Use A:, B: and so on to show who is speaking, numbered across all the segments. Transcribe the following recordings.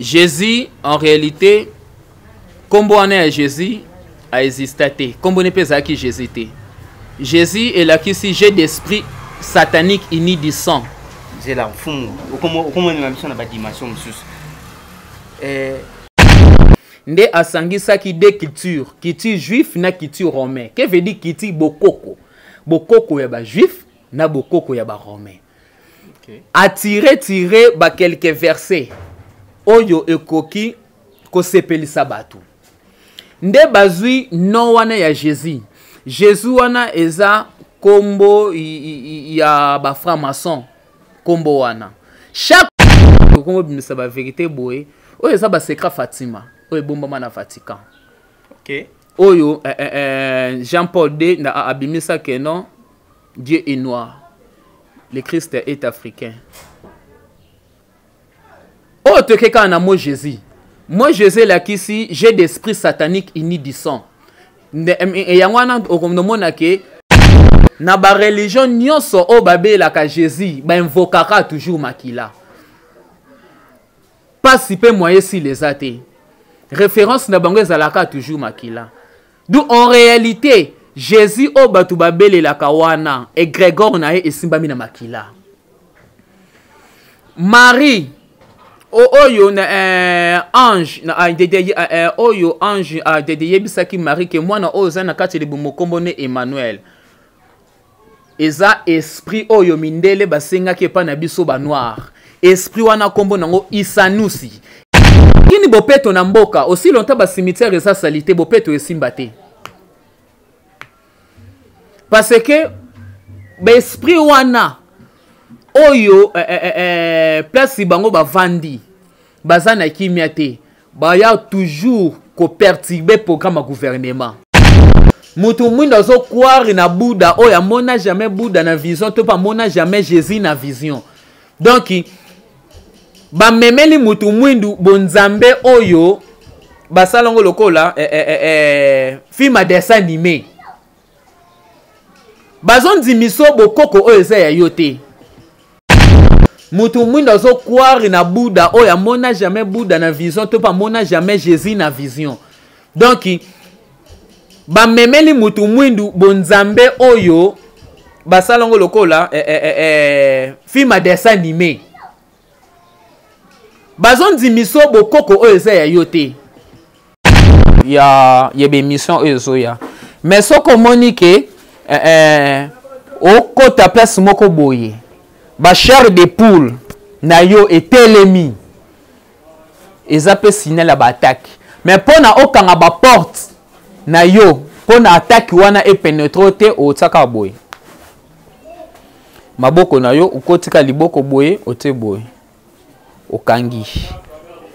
A: Jésus en réalité nkombo wana ya Jésus aexista te, nkombo ne mpe ezalaki Jésus te. Jésus elakisi jeu d'esprit satanique uni du sang.
B: Nzela mfumu okomonela biso na badimension mosusu
A: eh. Nde asangisaki deux cultures, culture juif na culture romain. Que veut dire culture? Bokoko, bokoko ya bajuif na bokoko ya baromain. Okay. Atire tire ba quelques versets oyo ekoki kosepelisa bato, nde bazwi nom wana ya Jésus. Jésus wana eza kombo ya bafranc-maçon. Kombo wana chaque okombo bimisa bavérité boye, oyo eza basecret Fatima oyo ebombama na Vatican.
B: Okay.
A: Oyo Jean-Paul II na abimisa ke non, Dieu est noir, le Christ est africain. Oyo toke kaka na mot Jésus. Mot Jésus elakisi jeu d'esprit satanique uni du sang. Yango wana okomona ke na bareligion nyonso oyo babelaka Jésus, bainvokaka toujours makila. Pasi mpe moyen esila eza te, référence na bango ezalaka toujours makila. Donc en réalité Jésus oyo bato babelelaka wana, égrégore na ye esimbami na makila. Marie oyo na ange na dede, oyo ange dede yebisaki Marie ke mwana oyo oza na kati ya libumu kombo ne Emmanuel, eza esprit oyo mindele basengaki epai na biso banoir. Esprit wana kombo nango Isanusi. Kini bopeto na mboka aussi longtemps bacimetière eza sali te, bopeto esimba te, parce que baesprit wana oyo place bango bavandi baza na kimia te, baya toujours koperturber programme ya gouvernement. Moto mwindo azocroire na Bouddha oyo amona jamais Bouddha na vision to mpe amona jamais Jésus na vision. Donc bamemeli motu mwindu bonzambe oyo basala yango lokola film ya dessin animé. Bazondimiso bokoko oyo eza ya yo te. Moto mwindo azocroire na Bouddha oyo amona jamais Bouddha na vision to mpe amona jamais Jésus na vision. Donc bamemeli motu mwindu bonzambe oyo basala yango lokola film ya dessin animé. Bazondimiso bokoko oyo eza ya yo te ya baémission oyo ezoya. Mais soki omoni ke okota place moko boye, bachair de poule na yo etelemi, eza mpe signal ya baattaque. Mais mpona okanga baporte na yo mpona attaque wana epénétre te, otiaka boye maboko na yo, okotika liboko boye, otie boye, okangi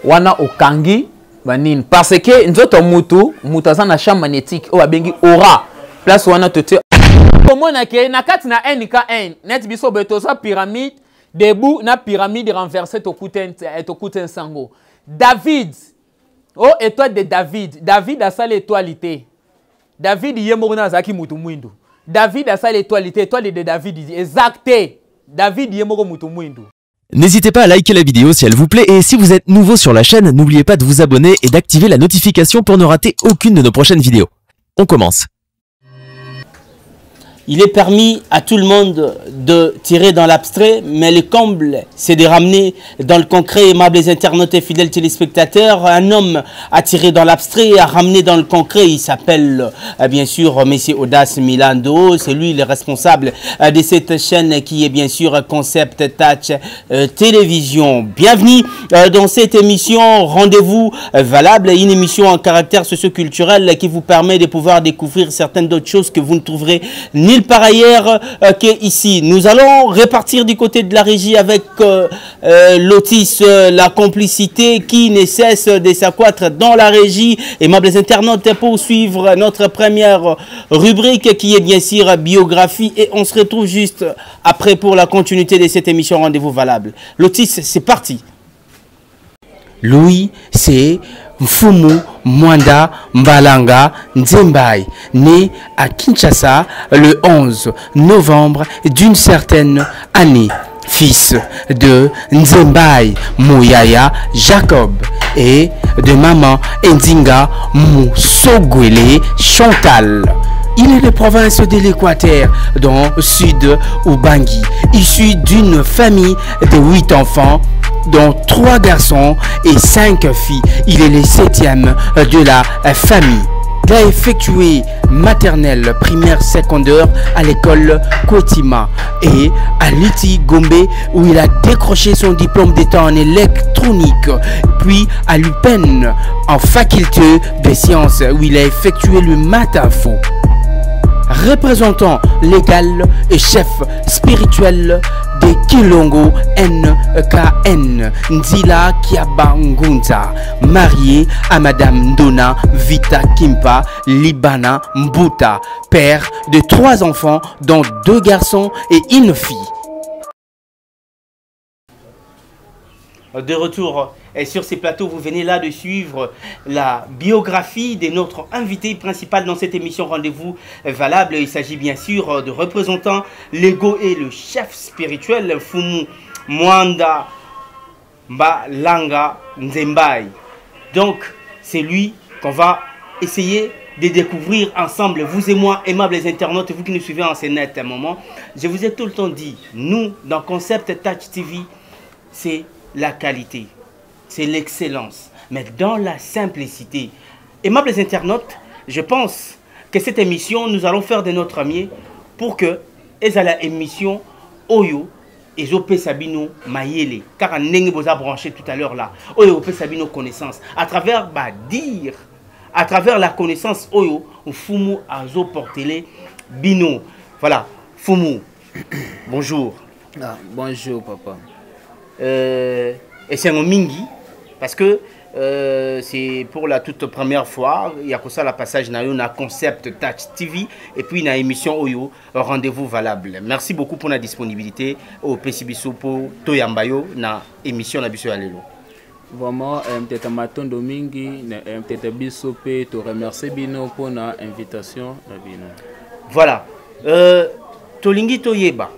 A: wana, okangi banini, parce que nzoto mutu, mutu aza na champ magnétique oyo babengi aura. Place wana totie komona ke na kati na nkn neti biso boye toza pyramide debout na pyramide renversé, tokute nsango David o étoile de David. David asali étoile te, David ye moko na azalaki mutu mwindu. David asali étoile te, étoile de David exact te, David ye moko mutu mwindu.
C: N'hésitez pas à liker la vidéo si elle vous plaît et si vous êtes nouveau sur la chaîne, n'oubliez pas de vous abonner et d'activer la notification pour ne rater aucune de nos prochaines vidéos. On commence.
B: Il est permis à tout le monde de tirer dans l'abstrait, mais le comble, c'est de ramener dans le concret. Aimables internautes et fidèles téléspectateurs, un homme a tiré dans l'abstrait et a ramené dans le concret. Il s'appelle bien sûr Monsieur Audace Milando. C'est lui le responsable de cette chaîne qui est bien sûr Concept Touch Télévision. Bienvenue dans cette émission Rendez-vous valable, une émission en caractère socioculturel qui vous permet de pouvoir découvrir certaines autres choses que vous ne trouverez nulle part ailleurs qu'ici. Nous allons repartir du côté de la régie avec Lotis, la complicité qui ne cesse de s'accroître dans la régie. Aimables internautes, pour suivre notre première rubrique qui est bien sûr biographie, et on se retrouve juste après pour la continuité de cette émission Rendez-vous valable. Lotis, c'est parti. Louis, c'est Mfumu Mwanda Mbalanga Nzembaï, né à Kinshasa le 11 novembre d'une certaine année, fils de Nzembaï Mouyaya Jacob. et de maman Ndinga Musogwele Chantal. Il est de province de l'Équateur, dans sud Ubangi, issu d'une famille de 8 enfants, dont 3 garçons et 5 filles. Il est le 7e de la famille. Il a effectué maternelle, primaire, secondaire à l'école Kotima et à Liti Gombe où il a décroché son diplôme d'état en électronique, puis à l'UPEN en faculté des sciences où il a effectué le Matafo. Représentant légal et chef spirituel de Kilongo NKN Nzila Kiabangunza, marié à Madame Ndona Vita Kimpa Libana Mbuta, père de 3 enfants dont 2 garçons et une fille. De retour et sur ces plateaux, vous venez là de suivre la biographie de notre invité principal dans cette émission Rendez-vous Valable. Il s'agit bien sûr de représentants légaux et le chef spirituel Fumu Mwanda Mbalanga Nzembaï. Donc, c'est lui qu'on va essayer de découvrir ensemble, vous et moi, aimables internautes, vous qui nous suivez en ces net un moment. Je vous ai tout le temps dit, nous, dans Concept Touch TV, c'est la qualité, c'est l'excellence, mais dans la simplicité. Aimables internautes, je pense que cette émission, nous allons faire de notre mieux pour que ezala émission Oyo ezopesa bino mayele, car ndenge boza branché tout à l'heure là, Oyo opesa bino connaissance à travers ba dire, à travers la connaissance Oyo Fumu azo portele bino. Voilà, Fumu, bonjour.
A: Ah, bonjour papa.
B: Et c'est un mingi parce que c'est pour la toute première fois il y a ça la passage na yo na Concept Touch TV et puis na émission Oyo Rendez-vous Valable. Merci beaucoup pour la disponibilité au PCBSO pour Toyambayo na émission na biso ya lelo.
A: Vraiment, peut-être matondo mingi na peut-être biso pe to remercier bino pour na invitation na bino.
B: Voilà. Tolingi toyeba.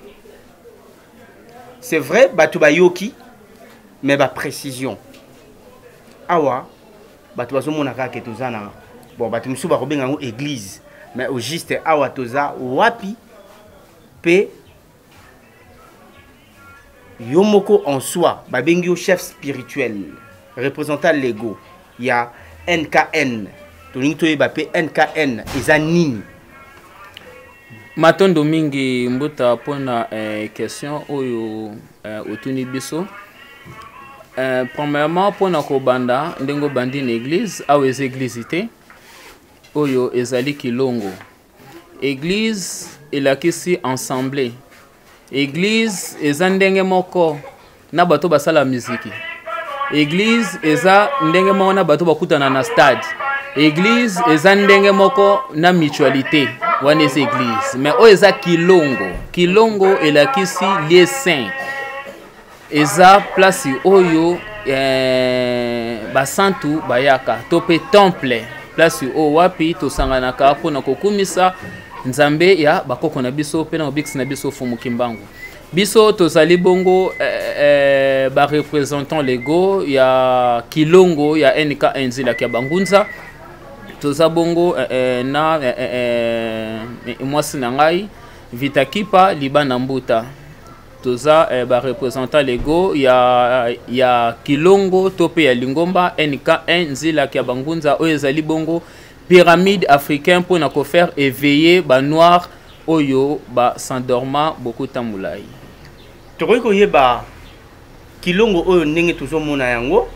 B: C'est vrai, bato bayoki, mais ba précision. Awa, bato bazomona kaka ke toza na, bon, bato mosusu bakobenga yango église, mais au juste awa toza wapi pe yo moko en soi, babengi yo chef spirituel, représentant légaux, ya NKN. Tolingi toyeba pe NKN eza nini?
A: Matondo mingi mbuta pona question oyo otuni biso. Premièrement pona kobanda ndengo bandi na église, awa eza église te, oyo ezali kilongo. Église elakisi ensemble. Église eza ndenge moko na bato basala miziki. Église eza ndenge moko na bato bakutana na stade. Église eza ndenge moko na mutualité. Wana eza église. Mais oyo eza kilongo. Kilongo elakisi lieu saint. Eza place oyo basantu bayaka to pe temple, place oyo wapi tosanganaka mpona kokumisa Nzambe ya bakoko na biso pe na mobikisi na biso Fumu Kimbangu. Biso tozali bongo ba représentant légaux ya Kilongo ya NK Nzila ya Bangunza. Toza bongo na mwasi na ngai Vita Kipa Libana Mbuta. Toza ba représentant légaux ya Kilongo to pe ya Lingomba NK Nzila ya Bangunza oyo ezali bongo pyramide africaine pour na ko faire éveiller ba noir oyo ba s'endorma beaucoup tamulai.
B: Tokoki koyeba Kilongo oyo ndenge tozomona yango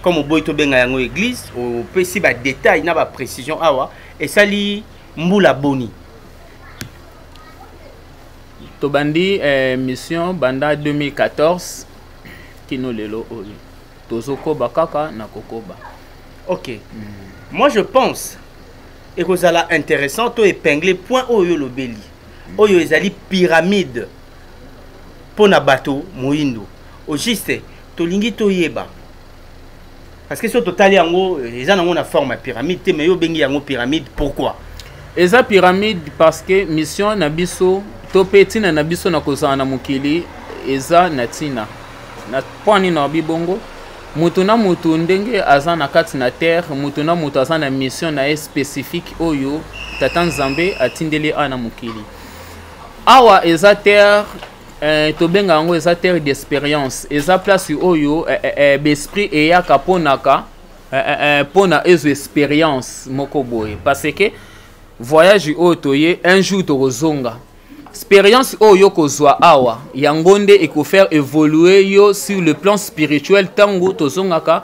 B: comme oboyi tobenga yango église, opesi ba détails na ba précision awa esali mbula boni.
A: Tobandi mission banda 2014 kino lelo oyo tozokoba kaka na kokoba.
B: Ok. Moi je pense ekozala intéressant to épingler point oyo lobeli. Oyo ezali pyramide pona bato moyindo. Au juste tolingi toyeba. Parce que so totali yango eza nango na forme ya pyramide te, mais yo bengi yango pyramide pourquoi?
A: Eza pyramide parce que mission na biso to pe tina na biso na kozala na mokili eza na tina. Na point nini na bibongo? Moto na moto ndenge aza na kati na terre, moto na moto aza na mission na ye spécifique oyo Tata Nzambe atindeli awa na mokili. Awa eza terre, tobenga yango eza terre d'expérience, eza place oyo baesprit eyaka mponaka mpona ezwa expérience moko boye, parce que voyage oyo toye, un jour tokozonga. Expérience oyo yo kozwa awa, yango nde ekofaire évoluer yo sur le plan spirituel ntango tozongaka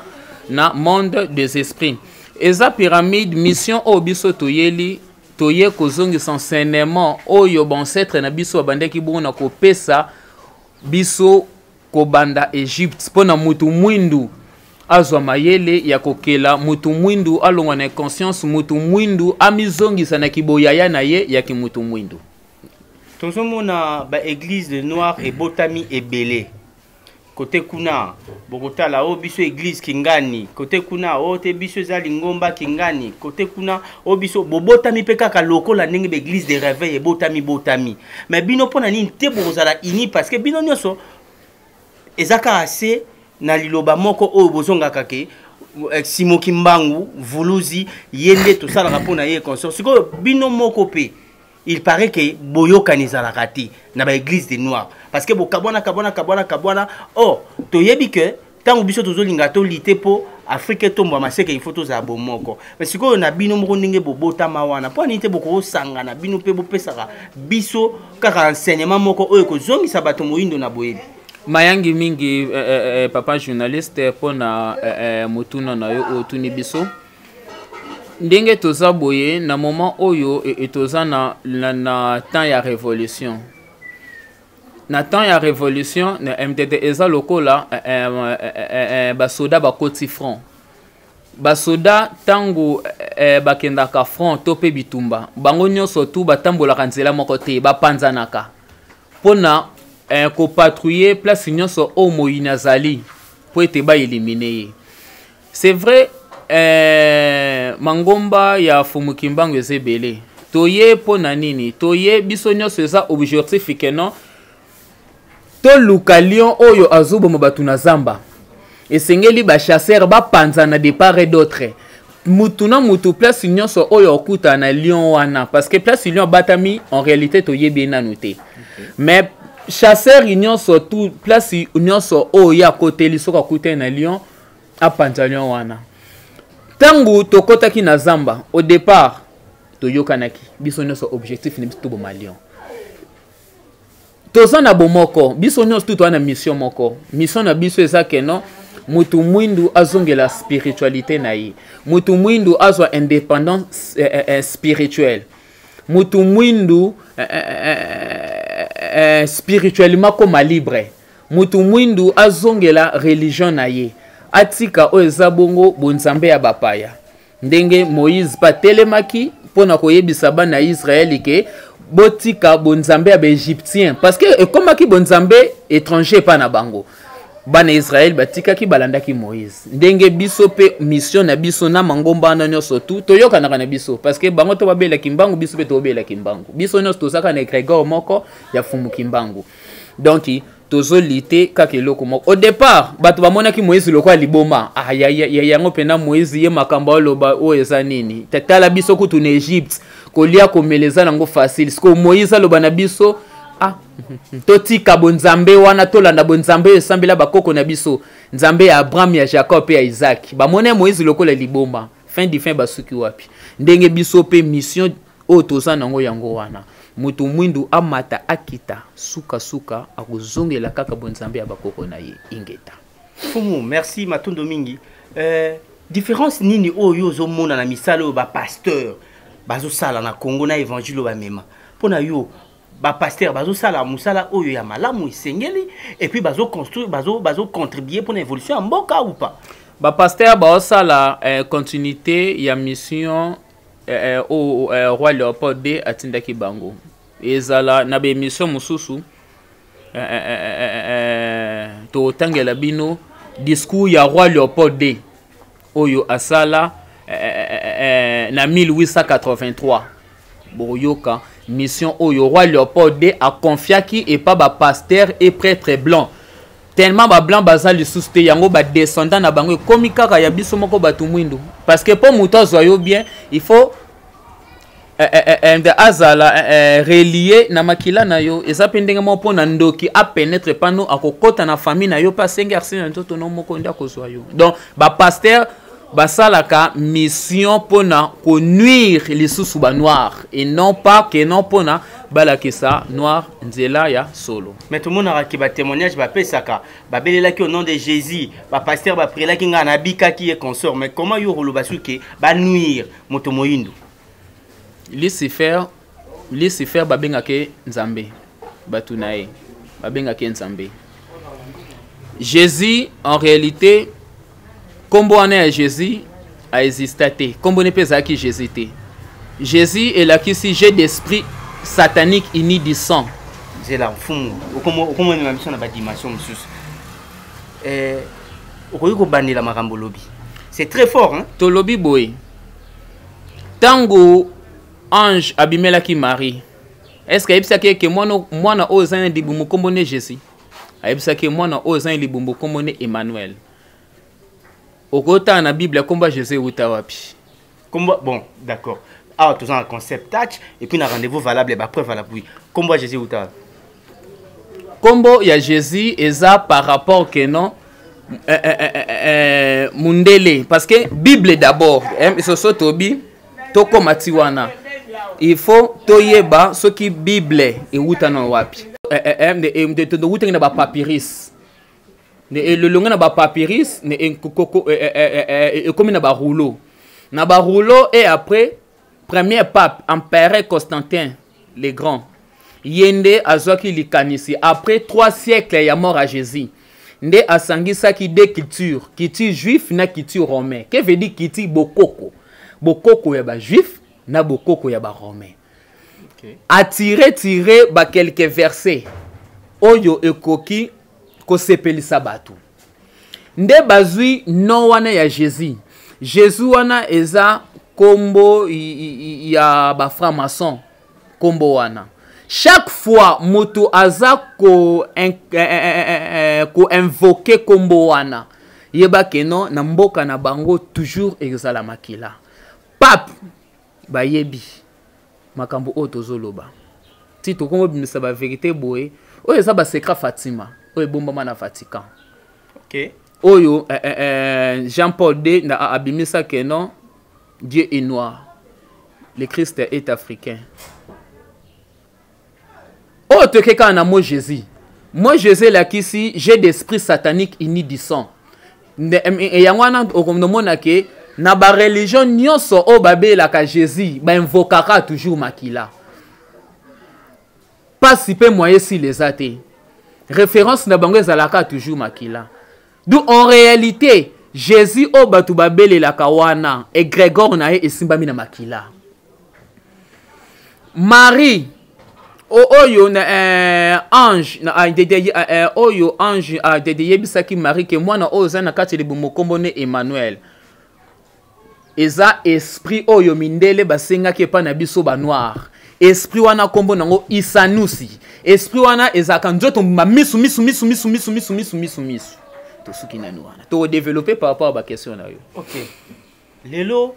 A: na monde des esprits. Eza pyramide. Mission oyo biso toyeli, toye kozongisa enseignement oyo baancêtre na biso babandaki bongo na kopesa biso kobanda Egypte, mpo na mutu mwindu azwa mayele ya kokela, mutu mwindu alongwa na inconscience, mutu mwindu amizongisa na kiboyaya na ye ya kimutu mwindu.
B: Tozomona baéglise de noir ebotami ebele kote kuna. Bokotala oyo biso église Kingani, kote kuna oyo te biso eza lingomba Kingani, kote kuna oyo biso bobotami mpe kaka lokola ndenge baéglise de réveil ebotami botami. Mais bino, mpo na nini te bokozala uni? Parce que bino nyonso eza kaka se na liloba moko oyo bozongaka ke Simoki Mbangu Vuluzi, ye nde tosalaka mpo na ye consort. Sikoyo bino moko mpe, il paraît que boyokani ezalaka te na baéglise de noir, parce que bokabwana, kabwana, kabwana, kabwana. Or toyebi ke ntango biso tozolinga tolite mpo Afrique etombwama, seke il faut tozala bomoko. Mais sikoyo na bino moko, ndenge bobotama wana, mpo anini te bokosangana bino mpe bopesaka biso kaka enseignement moko oyo ekozongisa bato moyindo na boyebi?
A: Mayangi mingi, papa journaliste, mpona motuna na yo oyo otuni biso. Ndenge toza boye na moment oyo, toza na temps ya révolution. Na temps ya révolution na MTT, eza lokola basoda bakoti front. Basoda ntango bakendaka front to mpe bitumba, bango nyonso tu batambolaka nzela moko te, bapanzanaka mpona kopatrouiller place nyonso oyo moyini azali mpo ete baéliminer ye. C'est vrai, mangomba ya Fumu Kimbangu eza ebele. Toye mpo na nini? Toye biso nyonso, eza objectif ke non, toluka lion oyo azoboma bato na zamba. Esengeli bachasseur bapanzana de part et d'autre, mutu na mutu place nyonso oyo okutana na lion wana, parce que place lion abatami, en réalité toyebi ye nanu te. Mais chasseur nyonso tu, place nyonso oyo ye akoteli, soki akutani na lion, apanza lion wana. Ntango tokɔtaki na zamba, au départ toyokanaki biso nyonso, objectif na biso toboma lion. Toza na bomoko biso nyonso tu, toza na mission moko. Mission na biso eza ke non, mutu mwindu azongela spiritualité na ye, mutu mwindu azwa indépendance spirituelle, mutu mwindu spirituellement koma libre, mutu mwindu azongela religion na ye, atika oyo eza bongo bonzambe ya bapaya. Ndenge Moïse mpe atelemaki mpo na koyebisa bana ya Israele ke botika bonzambe ya baégyptien, parce que ekomaki bonzambe étranger epa na bango. Bana Israele batikaki, balandaki Moïse. Ndenge biso mpe mission na biso na mangomba wana nyonso tu, toyokanaka na biso, parce que bango to babelaki mbangu, biso mpe tobelaki mbangu. Biso nyonso tozalaka na égrégore moko ya Fumuki Mbangu, donc tozolite kaka eloko moko. Au départ bato bamonaki Moïse lokola liboma. Ah, ya yango mpena Moïse ye makambo aloba oyo eza nini? Tala biso kutu na Egypte, kolia komela eza nango facile. Siko Moïse aloba na biso, ah, totika bonzambe wana, tolanda bonzambe oyo esambela bakoko na biso, Nzambe ya Abraham, ya Jacob mpe ya Isaac. Bamoni Moïse lokola liboma. Fin du fin, basuki wapi? Ndenge biso mpe mission oyo toza nango yango wana, moto mwindu amata akita, sukasuka akozongela kaka bonzambe ya bakoko na ye. Ingeta.
B: Fumu, merci, matondo mingi. Différence nini oyo ozomona na misala oyo bapasteur bazosala na Congo na évangile oyo bamema? Mpo na yo, bapasteur bazosala mosala oyo ya malamu esengeli, et puis bazoconstruire, bazocontribue mpona évolution ya mboka ou pas?
A: Bapasteur baosala continuité ya mission oyo roi Léopold II atindaki bango. Ezala na baémission mosusu, totangela bino discours ya roi Léopold II oyo asala na 1883. Boyoka mission oyo roi Léopold II aconfiaki epa bapasteur et prêtre blanc. Tellement ba blanc baza lisusu te, yango ba descendant na bango ekomi kaka ya biso moko bato mwindu. Parce que mpo moto azwa yo bien, il faut azala relié na makila na yo. Eza mpe ndenge moko mpo na ndoki apenetre pano akokɔta na famille na yo mpe asengi arsene na nzoto no moko nde akozwa yo. Donc bapasteur basalaka mission mpona konuire lisusu banoir et non pas que non mpona balakisa noir nzela ya solo.
B: Mais tomonaka ke batémoignage bapesaka, babelelaki au nom de Jésus, bapasteur baprielaki ngai, nabikaki ye consort. Mais comment yo koloba soki banuire moto moyindo?
A: Lucifer, Lucifer babengaka ye Nzambe, bato na ye babengaka ye Nzambe. Jésus en réalité, nkombo wana ya Jésus aexista te, nkombo ne mpe ezalaki Jésus te. Jésus elakisi jeu d'esprit satanique uni du sang.
B: Nzela mfumu, okomomema biso na badimension mosusu. Okoki kobandela makambo olobi, c'est très fort, hein?
A: Tolobi boye, ntango ange abimelaki Marie, est ce que ayebisaki eke mwana oyo eza na libumu nkombo ne Jésus? Ayebisaki mwana oyo eza na libumu nkombo ne Emmanuel. Okotala na Bible, nkombo ya Jésus ewuta wapi?
B: Kombo, bon, d'accord, awa toza na concept touch et puis na rendez-vous valable, bapreuve à l'appui. Kombo ya Jésus ewuta wapi?
A: Nkombo ya Jésus eza par rapport ke non mundele, parce que Bible d'abord, soso tobi tokóma ti wana, il faut toyeba soki Bible ewuta na wapi. Towutaki na bapapyrus, elonge na bapapyrus, ekomi na barouleau, na barouleau, et après premier pape, empereur Constantin le Grand, ye nde azwaki likanisi après 3 siècles ya mort ya Jésus, nde asangisaki deux cultures, culture juif na culture romain. Que veut dire culture? Bokoko, bokoko ya bajuif na bokoko ya baromain. Atire tire baquelques versets oyo ekoki kosepelisa bato, nde bazwi nom wana ya Jésus. Jésus wana eza nkombo ya bafranc-maçon. Nkombo wana, chaque fois moto aza koinvoke nkombo wana, yeba keno na mboka na bango toujours ezala makila. Pape bayebi makambo oyo tozoloba ti tokomobimisa bavérité boye. Oyo eza basecret Fatima oyo ebombama na Vatican. Oyo Jean Paul II na abimisa ke non, Dieu est noir, le Christ est africain. Oyo toke kaka na mot Jésus. Mot Jésus elakisi jeu d'esprit satanique uni du sang. Yango wana okomona ke na bareligion nyonso oyo babelaka Jésus, bainvokaka toujours makila, pasi mpe moyen esila eza te. Référence na bango ezalaka toujours makila. Donc en réalité, Jésus oyo bato babelelaka wana, égrégore na ye esimbami na makila. Marie oyo na ange na oyo ange dede yebisaki Marie ke mwana oyo oza na kati ya libumu nkombo ne Emmanuel, eza esprit oyo mindele basengaki epai na biso banoir. Esprit wana nkombo nango Isanusi. Esprit wana ezalaka nzoto mobimba misu misu misu misu misu misu misu misu misu. Tosuki nanu wana, tokodéveloppe par rapport à baquestion na yo.
B: Ok, lelo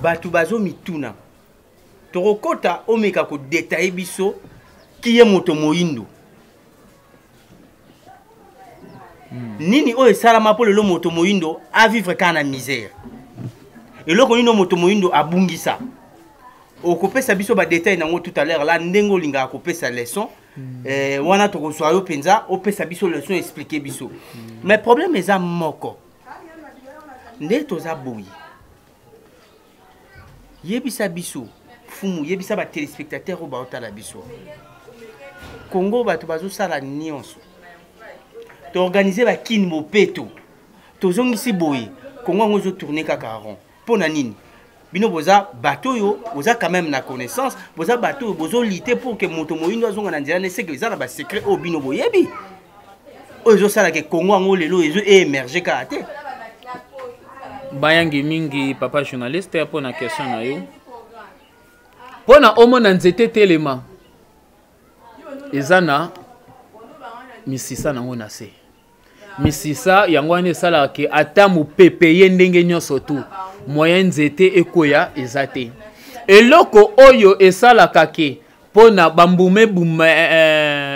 B: bato bazomituna, tokokɔta omeka kodétailler biso ki ye moto moyindo. Nini oyo esalama mpo lelo moto moyindo avivre kaka na misère? Eloko nini oyo moto moyindo abungisa? Okopesa biso badetail nango tout à l'heure la, ndenge olingaka kopesa leçon. Wana tokozwa yo mpenza opesa biso leçon, explike biso. Mais problème eza moko nde toza boye. Yebisa biso fumu, yebisa batéléspectateur oyo baotala biso. Congo, bato bazosala nyonso, toorganize bakini bopeto, tozongisi boye, Congo yango ezotourne kaka rond. Mpo na nini? Bino boza bato oyo boza quand même na connaissance, boza bato oyo bozolite pour ke moto moyindo azonga na nzela. Neseke eza na basecret oyo bino boyebi, oyo ezosalaka Congo yango lelo ezo émerge kaka te.
A: Bayangi mingi, papa journaliste, mpo na question na yo. Mpo na omona nzete telema, eza na Misisa nango na se, misisa yango wana esalaka ke ata mopepe ye ndenge nyonso tu, moyen nzete ekweya eza te. Eloko oyo esalaka ke mpo na bambuma ebuma,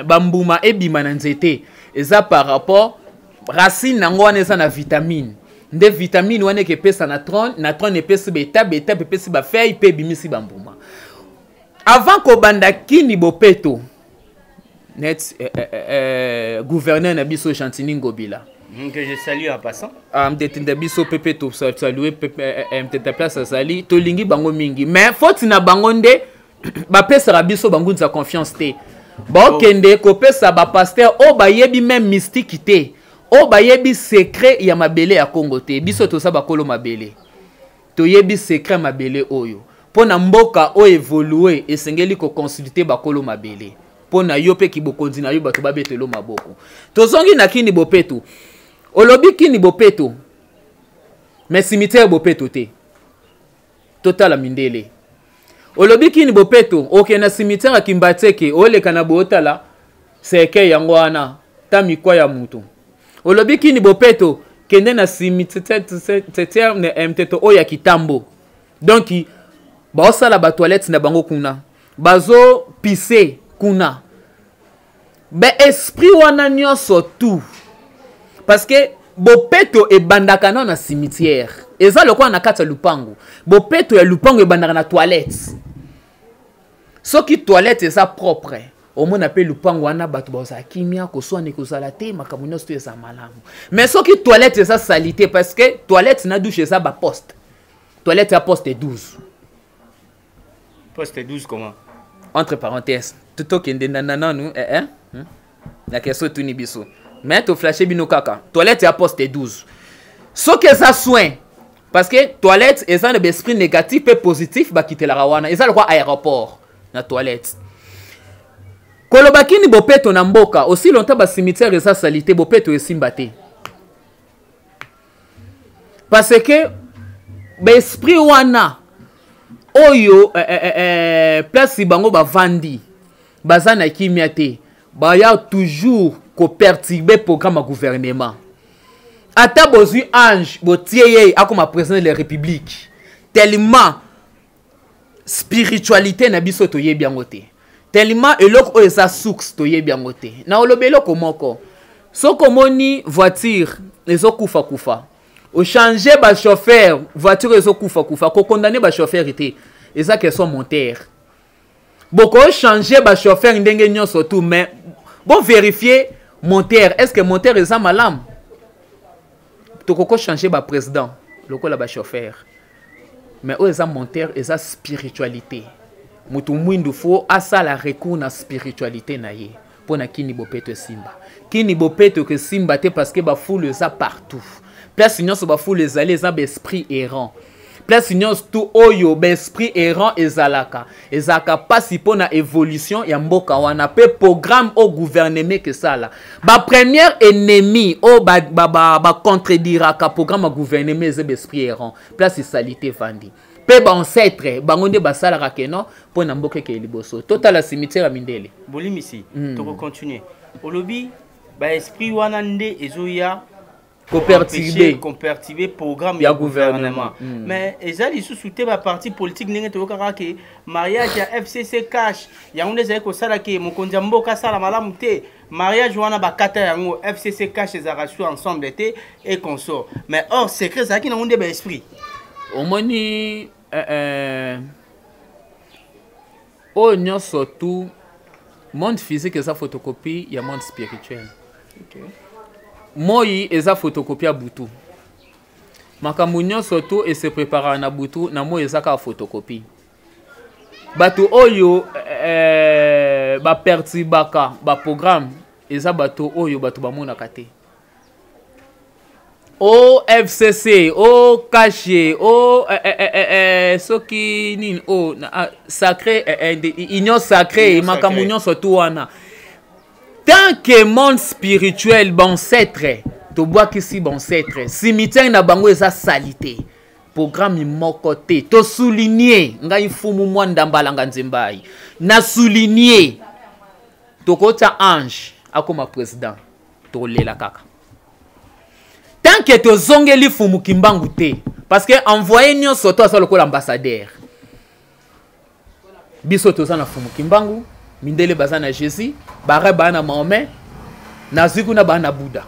A: bambuma ebima na nzete eza par rapport racine yango wana eza na vitamine. Nde vitamine wana ekepesa na trône, na trône epesi baetape, etape epesi bafeuille mpe ebimisi bambuma. Avant kobanda Kin Bopeto net, gouverneur na biso Gentiny Ngobila,
B: Que je salue en passant.
A: Ah, mtete biso pepe tosalue mtete place azali, tolingi bango mingi, mais faute na bango nde bapesaka biso bangunza confiance te. Baokende kopesa bapasteur oyo bayebi même mystique te, oyo bayebi secret ya mabele ya Kongo te. Biso toza bakolo mabele, toyebi secret mabele oyo. Mpo na mboka oyo évolue, esengeli koconsulte bakolo mabele mpo na yo mpe kibokonzi na yo bato babetelo maboko. Tozongi na Kin Bopeto. Olobi Kin Bopeto, mais cimetière bopeto te. Totala mindele. Olobi Kin Bopeto, okende na cimetière ya Kimbanseke, oleka na boye, otala cercueil yango wana ta mikwa ya mutu. Olobi Kin Bopeto, kende na cimetière mteto oyo ya Kitambo. Donc baosala batoilette na bango kuna, bazopise kuna, baesprit wana nyonso tout, parce que bopeto ebandaka nano na cimetière. Eza lokola na kati ya lupango, bopeto ya lupango ebandaka na toilette. Soki toilette eza propre, omona mpe lupango wana bato bazala kimia, koswana ekozala te, makambo nyonso to eza malamu. Mais soki toilette eza salité, parce que toilette na douche eza baposte, toilette ya poste 12.
B: Poste 12 comment?
A: Entre parenthèse, tokende na nanu eh? Na question etuni biso, mais toflashe bino kaka. Toilette ya poste 12, soki eza soin, parce que toilette eza na baesprit négatif mpe positif bakitelaka wana, eza lokwa aéroport na toilette. Koloba Kin Bopeto na mboka, aussi longtemps bacimetière eza salité, bopeto esimba te, parce que baesprit wana oyo place bango bavandi baza na kimia te, baya toujours koperturbe programme ya gouvernement. Ata bozwi ange, botie ye akoma président de la République, tellement spiritualité na biso toyebi yango te, tellement eloko oyo eza source toyebi yango te. Na olobi eloko moko: soki omoni voiture ezokufa-kufa, ochange bachauffeur, voiture ezokufa-kufa, kokondane bachauffeur te, eza question moteur. Bokochange bachauffeur ndenge nyonso tu, mais boverifie moteur, est ce que moteur eza malamu? Tokokochange baprésident lokola bachauffeur, mais oyo eza moteur eza spiritualité. Moto mwindu fo asala recours na spiritualité na ye mpo na Kin Bopeto esimba. Kin Bopeto ekosimba te, parce que bafulu eza partout. Place nyonso bafulu ezali, eza baesprit errant. Place nyonso tu oyo baesprit errant ezalaka, ezalaka mpasi mpo na évolution ya mboka wana mpe programme oyo gouvernement kesala. Bapremière ennemi oyo bacontrediraka programme ya gouvernement eza baesprit errant. Place esali te, evandi mpe baancêtre bango nde basalaka keno mpo na mboka ekeye liboso. Totala cimetière ya mindele.
B: Bolimisi, tokocontinue. Olobi baesprit wana nde ezoya
A: koperturbe
B: koperturbe programme
A: ya gouvernement.
B: Mais eza lisusu te baparti politique, ndenge toyokaka ke mariage ya FCC CACH yango nde ezali kosala ke mokonzi ya mboka asala malamu te. Mariage wana bakata yango, FCC CACH ezalaka su ensemble te et consort, mais or secret ezalaki nango nde baesprit.
A: Omoni, oyo nyonso tu, monde physique eza photocopie ya monde spirituel. Moi eza photocopie ya butu. Makambo nyonso tu ese préparaka na butu, na moi eza kaka photocopie. Bato oyo baperturbaka baprogramme eza bato oyo bato bamonaka te. O FCC, o CACH, o soki nini o ah, sacré, union sacrée, makambo nyonso tu wana, tant que monde spirituel, bancêtre tobwakisi, bancêtre cimetière na bango eza salité, programme moko te. Tosouligne, ngai Mfumu Mwa Ndambalanga Nzembai na souligne, tokotia ange. akoma président, tokolela kaka tant que tozongeli Fumu Kimbangu te, parce que envoyé nyonso to aza lokola ambassadeur. Biso toza na Fumu Kimbangu, mindele baza na Jésus, bare baa na Mahomet, nazwi kuna baa na Buddha.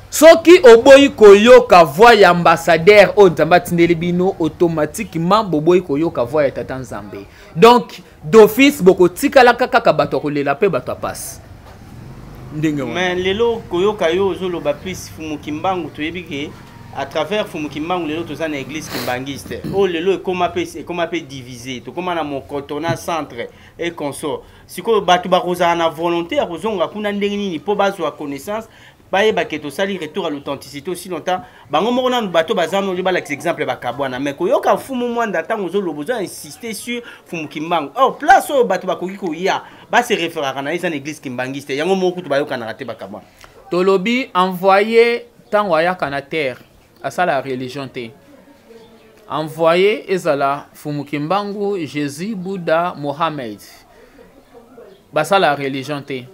A: Soki oboyi koyoka voix ya ambassadeur oyo Nzambe atindeli bino, automatiquement boboyi koyoka voix ya Tata Nzambe. Donc d'office bokotikalaka kaka bato ya kolela mpe bato ya pasi ndenge wana.
B: Mais lelo koyoka yo ozoloba plus Fumu Kimbangu, toyebi ke à travers Fumu Kimbangu lelo toza na église kimbangiste oyo lelo ekoma mpe divisé, tokóma na mokoto na centre et consort. Sikoyo bato bakozala na volonté ya kozonga kuna ndenge nini mpo bazwa connaissance, bayeba ke tosali retour à l'authenticité? Aussi longtemps bango moko nanu bato baza noli balakisa exemple bakabwana. Mais koyoka Fumu Mwanda, ntango ozoloba, ozo insister sur Fumu Kimbangu. Or place oyo bato bakoki koya base référaka na ye eza na église kimbangiste, yango moko kutu bayokanaka te, bakabwana.
A: Tolobi envoyé, ntango ayaka na terre, asala religion te. Envoyé, ezala Fumu Kimbangu, Jésus, Buddha, Mohamed, basala religion te.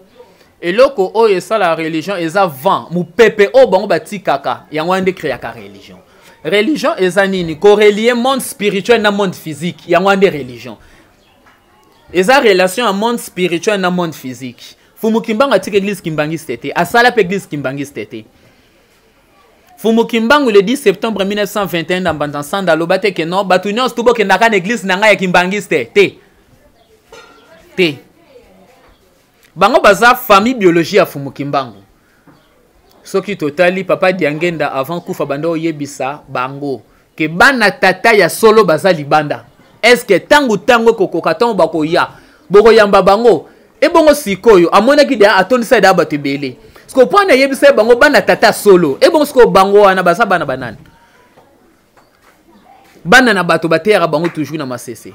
A: Eloko oyo esala religion eza vent, mopepe oyo bango batikaka, yango wana nde créaka religion. Religion eza nini? Korelier monde spirituel na monde physique, yango wana nde religion. Eza relation ya monde spirituel na monde physique. Fumu Kimbangu atika église kimbangiste te, asala mpe église kimbangiste te. Fumu Kimbangu, le 10 septembre 1921 na Mbanza Nsanda, aloba te ke non, bato nyonso tu bokendaka na église na ngai ya kimbangiste te. Te, bango baza famille biologie ya Fumu Kimbangu. Soki totali papa Diangenda, avant kufa, banda oyebisa bango ke bana tata ya solo baza libanda. Est-ce ntango ntango ekokoka, ntango bakoya, bokoyamba bango? Ebongo sikoyo amonaki deya atondisa deya bato ebele. Sikoyo mpo wana eyebisa ye bango bana tata solo. Ebongo sikoyo bango wana baza bana banani? Bana na bato bateyaka bango toujours na masese.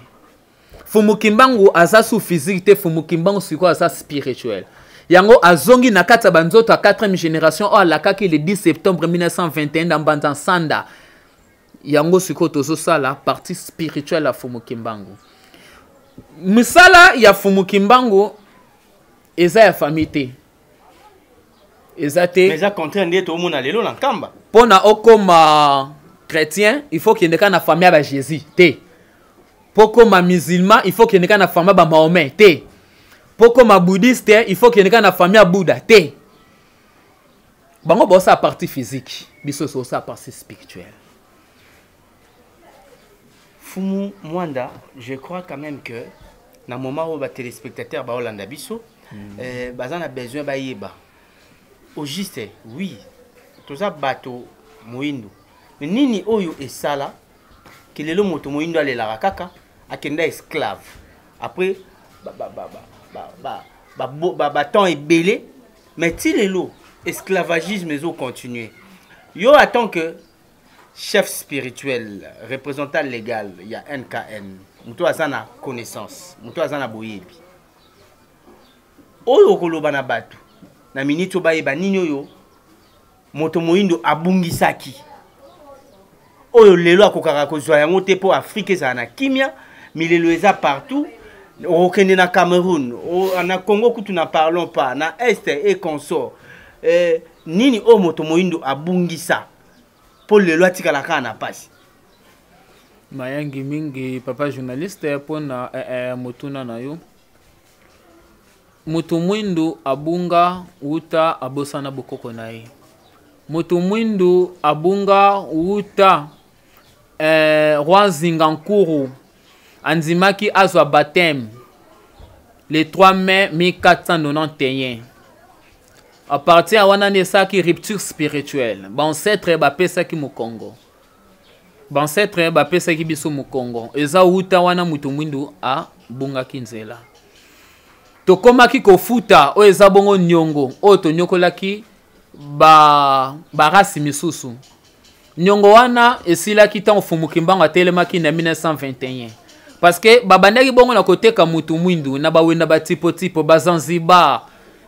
A: Fumu Kimbangu aza su physique te. Fumu Kimbangu sikoyo aza spirituel. Yango azongi na kati ya banzoto ya 4e génération oyo alakaki le 10 septembre 1921 na Mbanza Nsanda. Yango sikoyo tozosala partie spirituelle ya Fumu Kimbangu. Misala ya Fumu Kimbangu eza ya famille te, eza te.
B: Mais eza contraire nde toomona lelo na Nkamba.
A: Mpo na okoma chrétien, il faut kende kaka na famille ya baJésus te. Mpo okoma musulman, il faut kende kaka na famille ya baMahomet te. Mpo okoma bouddhiste, il faut kende kaka na famille ya Bouddha te. Bango baosala partie physique, biso osala partie spirituelle.
B: Fumu Mwanda, je crois quand même que na moment oyo batéléspectateur baolanda biso, baza na besoin bayeba au juste. Oui, toza bato moyindo, mais nini oyo esala ke lelo moto moyindo alelaka kaka akenda esclave après batemps ebele, mais ti lelo esclavagisme ezocontinue? Yo, en tant que chef spirituel, représentant légal ya NKN, moto aza na connaissance, moto aza na boyebi oyo okoloba na bato na miniti oyo bayeba nini oyo moto moyindo abungisaki, oyo lelo akokaka kozwa yango te mpo Afrike ezala na kimia? Milelo eza partout. Okokende na Cameroun, na Congo kutu na parlons pas, na Est et consort. Nini oyo moto moyindo abungisa mpo lelo atikala kaka na pasi?
A: Mayangi mingi, papa journaliste, mpona motuna na yo. Moto mwindu abunga wuta abosana bokoko na ye. Moto mwindu abunga wuta roi Nzinga Nkuru andimaki azwa baptême le 3 mai 1491. À partir ya wana nde esalaki rupture spirituelle. Baancêtre bapesaki mokongo, baancêtre bapesaki biso mokongo. Eza wuta wana moto mwindu abungaki nzela. Tokomaki kofuta oyo eza bongo niongo oyo tonyokolaki barasi misusu. Niongo wana esilaki ntango Fumu Kimbangu atelemaki na 1921, parce que babandaki bongo na koteka mutu mwindu na bawenda batipotipo Bazanzibar,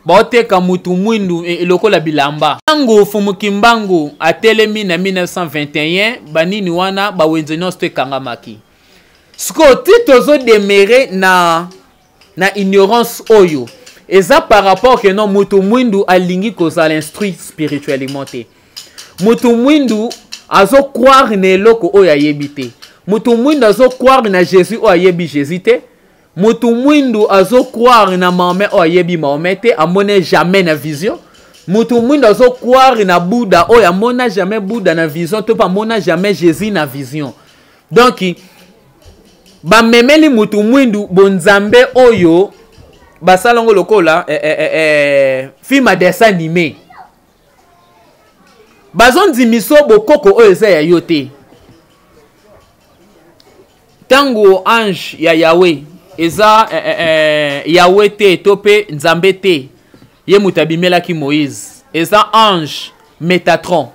A: baoteka mutu mwindu lokola bilamba. Ntango Fumu Kimbangu atelemi na 1921, banini wana bawenze nyonso to ekangamaki. Sikoyo ti tozodemeurer na ignorance oyo. Eza par rapport que non, moto mwindu alingi kozala instruit spirituellement te. Moto mwindu azo croire na eloko oyo ayebi te. Moto mwindu azo croire na Jésus oyo ayebi Jésus te. Moto mwindu azo croire na Mahomet oyo ayebi Mahomet te, amone jamais na vision. Moto mwindu azo croire na Bouddha oyo amona jamais Bouddha na vision to pe amona jamais Jésus na vision. Donc bamemeli moto mwindu bonzambe oyo basala yango lokola film ya dessin animé. Bazondimiso bokoko oyo eza ya yo te. Tango ange ya Yahweh eza Yahweh te to pe Nzambe te, ye moto abimelaki Moïse. Eza ange Metatron,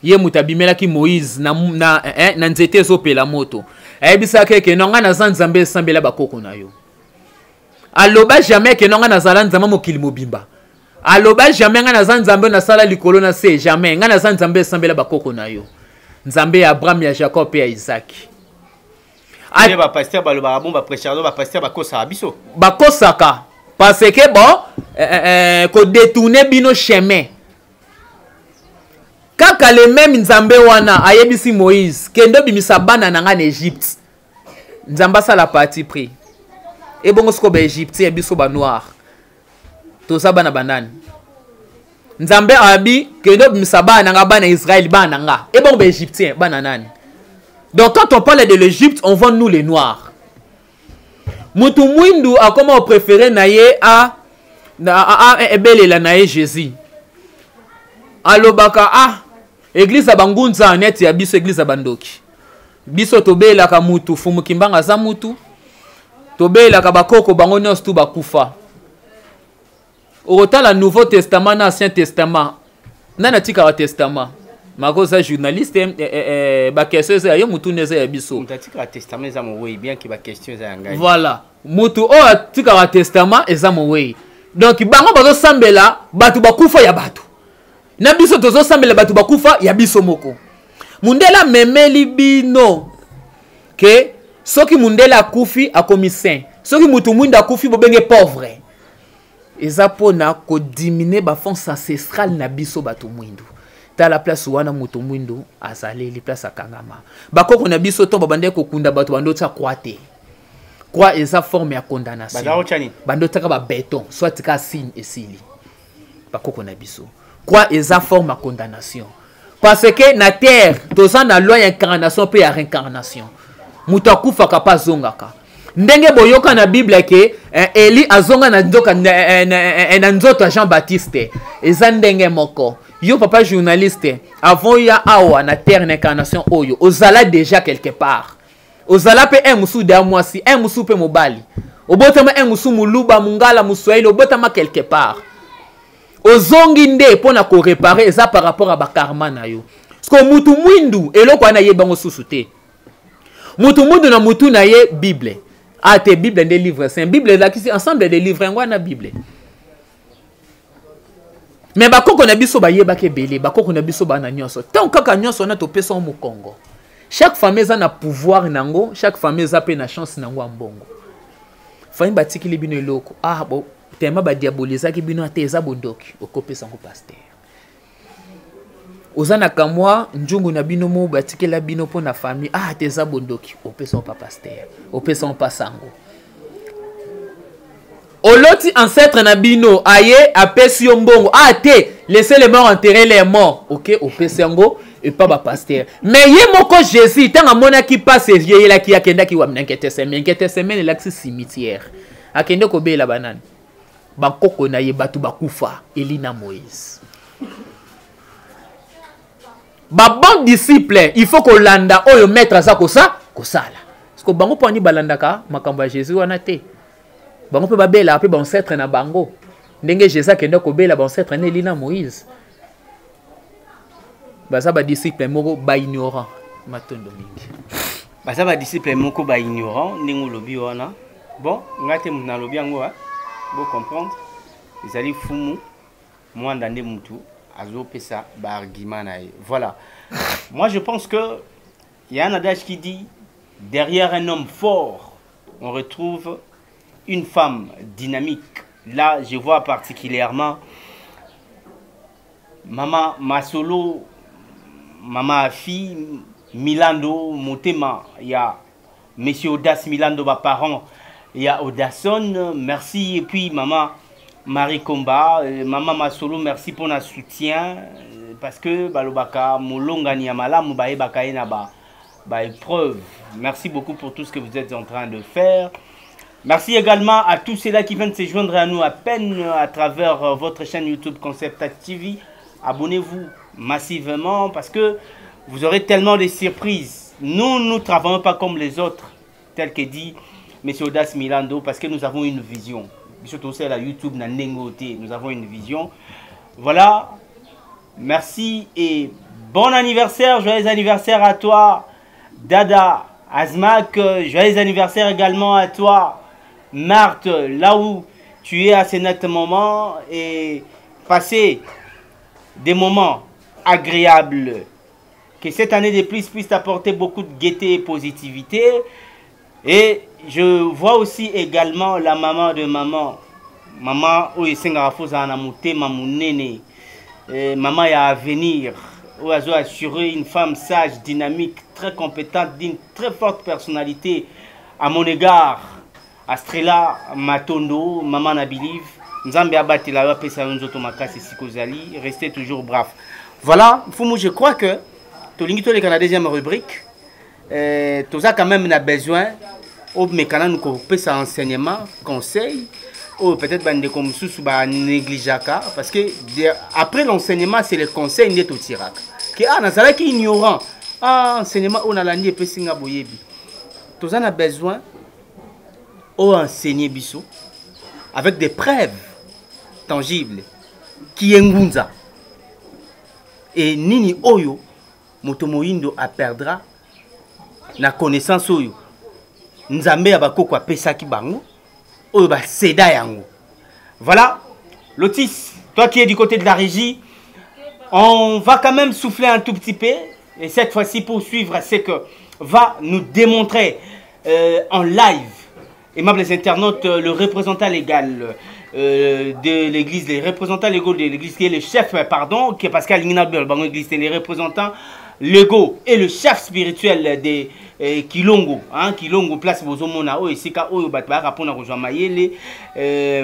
A: ye moto abimelaki Moïse na nzete ezopela moto. Ayebisaki eke non, ngai naza Nzambe, esambela bakoko na yo. Aloba jamais ke non, ngai nazala Nzambe mokili mobimba. Aloba jamais ngai naza Nzambe nasala likolo na se, jamais. Ngai naza Nzambe esambela bakoko na yo. Nzambe ya Abraham, ya Jacob pe ya Isaac.
B: Nde ba pasteur balobaka bon, ba prêcheur, ba pasteur bakosaka biso.
A: Bakosaka parce que bon ko détourner bino chemin. Kaka le même Nzambe wana ayebisi Moïse kende bimisa bana na nga na Égypte. Nzambe asala parti pris. Ebongo siko ba Égyptien biso ba noir. Toza bana banani. Nzambe abi kende bimisa bana na nga bana Israël bana na nga. Ebongo ba Égyptien bana nani. Donc quand on parle de l'Égypte, on voit nous les noirs. Mutu mwindu akoma au préféré na ye a na a, a, ebelela na ye Jésus. Alobaka a église ya bangunza net ya biso église ya bandoki. Biso tobelaka mutu fumu kimbanga za mutu. Tobelaka bakoko bango nyonso tu bakufa. Okotala Nouveau Testament na Ancien Testament. Nani atikaka testament? Mako za journaliste, ba question eza ya yo, mutu neza ya biso.
B: Mutu atikaka testament eza mowei, bien que ba question eza ya ngai.
A: Voilà. Mutu oyo atikaka testament eza mowei. Donc bango bazosambela bato bakufa ya bato. Na biso tozosambela bato bakufa ya biso moko. Mundele amemeli bino ke soki mundele akufi akomi saint. Soki mutu mwindu akufi bobenge pauvre. Eza pona ko diminuer ba force ancestrale na biso bato mwindu. Tala place wana moto mwindu azaleli place akangama. Bakoko na biso to babande kokunda bato bando tia croix te. Croix eza forme ya condamnation.
B: Baza kotia nini?
A: Bando tiaka ba béton, soit ka signe esili. Bakoko na biso. Croix eza forme ya condamnation. Parce que na terre toza na loi ya incarnation pe ya réincarnation. Moto akufaka pa azongaka. Ndenge boyoka na Bible ke Eli azonga na nzoka, na nzoto ya Jean-Baptiste. Eza ndenge moko. Yo papa journaliste, avant ya awa na terre na incarnation oyo, ozala déjà quelque part. Ozala pe un musu de mwasi, un musu pe mobali. Obotama un musu muluba, mungala, muswahili, obotama quelque part. Ozongi nde pona ko réparer eza par rapport à ba karma na yo. Parce que mutu mwindu eloko wana yebango susu te. Mutu mwindu na mutu na ye Bible. Ah te Bible nde livre saint. Bible elakisi ensemble de livres yango wana Bible. Mais bakoko na biso bayebaki ebele, bakoko na biso bana nyonso. Tant kaka nyonso na topesa mokongo. Chaque famille eza na pouvoir nango, chaque famille eza pe na chance nango ya mbongo. Famille batikili bino eloko. Ah bon, tellement ba diabolisaki bino ate eza bondoki, okopesa ngo pasteur. Oza na kamwa njungu na bino mo batikela bino po na famille. Ah te eza bondoki, opesa pa pasteur, opesa pa sango. Oloti ancêtre na bino aye apesi yo mbongo. Ah te, laissez les morts enterrer les morts. OK, opesi yango et pas ba pasteur. Mais ye moko Jésus tanga monaki passe yeyelaki akendaki wa nkete semaine, nkete semaine elakisi cimetière. Akende kobela banani. Bakoko na ye bato bakufa, Eli na Moïse. Ba bon disciple, il faut kolanda oyo maître aza kosa kosala. Parce que bango poni balandaka makambo ya Jésus wana te. Bango pe babela pe ba ancêtre na bango. Ndenge Jésus akende kobela ba ancêtre na Eli na Moïse. Baza ba disciple moko ba ignorant matondo mingi.
B: Baza ba disciple moko ba ignorant ndenge olobi wana. Bon, ngate mutu nalobi yango, hein. Bo comprendre. Ezali fumu mwanda nde mutu azopesa ba argument na ye. Voilà. Moi je pense que il y a un adage qui dit derrière un homme fort, on retrouve une femme dynamique. Là, je vois particulièrement Maman Masolo, Maman Afi, Milando, Motema, il y a Monsieur Audace Milando, ma parent, il y a Audason, merci. Et puis Maman Marie Komba, Maman Masolo, merci pour notre soutien. Parce que Balobaka, Molonga Niamala, Moubaye Bakaye ba, ba épreuve. Merci beaucoup pour tout ce que vous êtes en train de faire. Merci également à tous ceux-là qui viennent se joindre à nous à peine à travers votre chaîne YouTube Concept TV. Abonnez-vous massivement parce que vous aurez tellement de surprises. Nous, nous ne travaillons pas comme les autres, tel que dit M. Audace Milando, parce que nous avons une vision. Surtout celle à YouTube, nous avons une vision. Voilà. Merci et bon anniversaire, joyeux anniversaire à toi, Dada Azmak. Joyeux anniversaire également à toi, Marthe, là où tu es à ce net moment, et passer des moments agréables. Que cette année de plus puisse t'apporter beaucoup de gaieté et positivité. Et je vois aussi également la maman de maman. Maman, oyo esengaka fo ozala na motema monene. Maman ya avenir, oyo azo assurer une femme sage, dynamique, très compétente, d'une très forte personnalité à mon égard. Astrela Matondo, maman na believe. Nzambe abatela yo, apesa yo nzoto makasi esika ozali. Restez toujours brave. Voilà, Mfumu, je crois que tolingi toleka na deuxième rubrique. Toza quand même na besoin omeka nanu kopesa enseignement, conseil oyo peut-être bandeko mosusu ba négligeaka, parce que après l'enseignement c'est le conseil nde totiraka. Ke, ah, nazalaki ignorant. Ah, enseignement oyo nalandi epesi nga boyebi. Toza na besoin oyo enseigner biso avec des preuves tangibles qui est ngunza et nini oyo moto moyindo a perdra na connaissance oyo nzambe ya bakoko apesaki bango oyo ba céda yango. Voilà, Lotis, toi qui es du côté de la régie, on va quand même souffler un tout petit peu et cette fois-ci pour suivre ce que va nous démontrer en live, aimables internautes, le représentant légal de l'église, les représentants légaux de l'église, qui est le chef, pardon, qui est Pascal Nginabel, bango église, les représentants légaux et le chef spirituel de Kilongo, hein, Kilongo, place Bozomona, oyo esika oyo bato bayaka mpona kozwa mayele,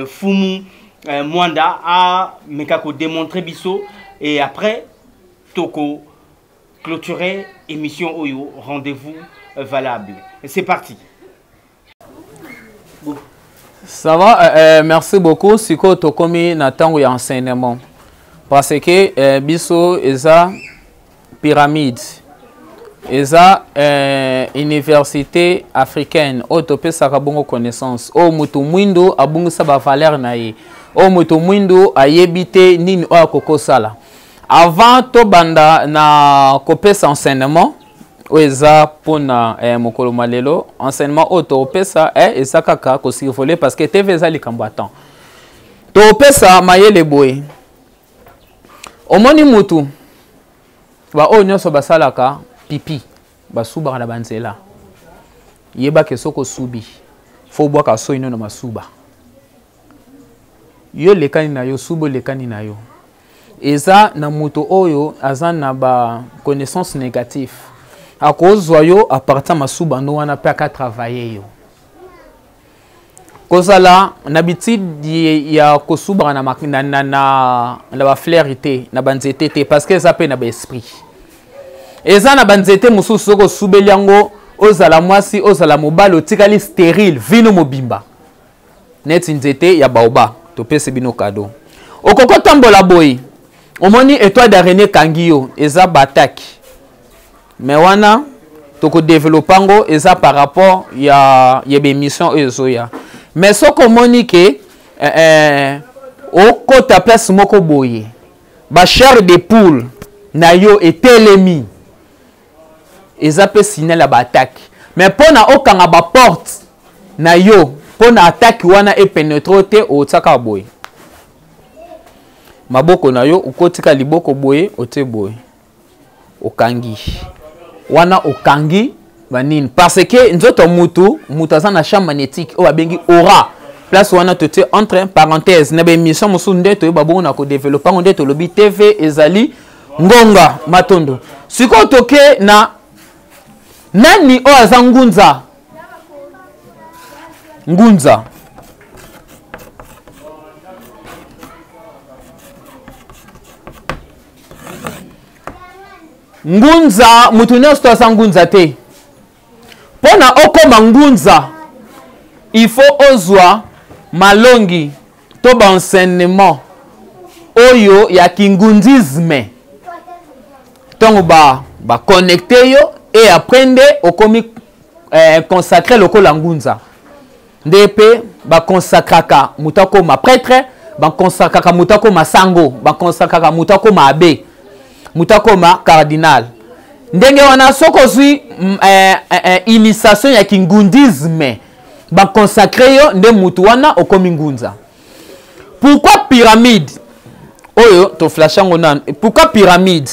B: Fumu Mwanda a meka ko démontrer biso et après toko clôturer émission oyo, rendez-vous valable. C'est parti.
A: Bon. Ça va, merci beaucoup. Siko tokomi na tango ya enseignement. Parce que biso eza pyramide. Eza université africaine oyo topesaka bongo connaissance. Oyo moto mwindo abungisa ba valeur na ye. Oyo moto mwindo ayebi te nini oyo akokosala. Avant tobanda na kopesa enseignement oyo eza mpona mokolo malelo, enseignement oyo topesa eza kaka kosurvoler parce que TV eza likambo ya temps. Topesa mayele boye. Omoni mutu ba oyo nyonso basalaka pipi basubaka na banzela. Yebake soko subi, fo bwaka soyi no na masuba. Yo lekani na yo, subo lekani na yo. Eza na moto oyo aza na ba connaissance négative. Akozwa yo à partir masuba no wana pe aka travailler yo. Kozala na habitude ya kosuba na na, na, na, na ba fleur te, na ba nzete te, parce que eza pe na ba esprit. Eza na ba nzete mosusu soko subeli yango, ozala mwasi, ozala mobali, otikali stérile, vino mobimba. Neti nzete ya baoba, topesi bino cadeau. Okoko tambola boye, omoni étoile d'araignée kangi yo, eza bataki. Mais wana toko développer ngo eza par rapport ya ba émission oyo ezoya. Mais soko omoni ke okota place moko boye, ba chair de poule na yo etelemi, eza pe signal ya ba attaque. Mais pona okanga ba porte na yo, pona attaque wana e pénétrer te, otiaka boye. Maboko na yo okotika liboko boye, otie boye. Okangi. Wana okangi banini parce que nzoto mutu, mutu aza na champ magnétique oyo babengi aura. Place wana totie entre parenthèse na baémission mosusu nde toyeba bongo na kodevelope yango, nde tolobi TV ezali ngonga. Matondo. Sikoyo toke na nani oyo aza ngunza. Ngunza ngunza, moto nyonso to aza ngunza te. Mpo na okoma ngunza, il faut ozwa malongi to baenseignement oyo ya kingundisme. Ntango baconnecte ba yo e après nde okomi consacré lokola ngunza. Nde mpe bakonsakraka moto akoma prêtre, bakonsakraka moto akoma sango, bakonsakraka moto akoma abe, moto akoma cardinal. Ndenge wana soki ozwi initiation ya kingundisme, bakonsakre yo nde motu wana okomi ngunza. Pourquoi pyramide oyo toflashe yango nanu? Pourquoi pyramide?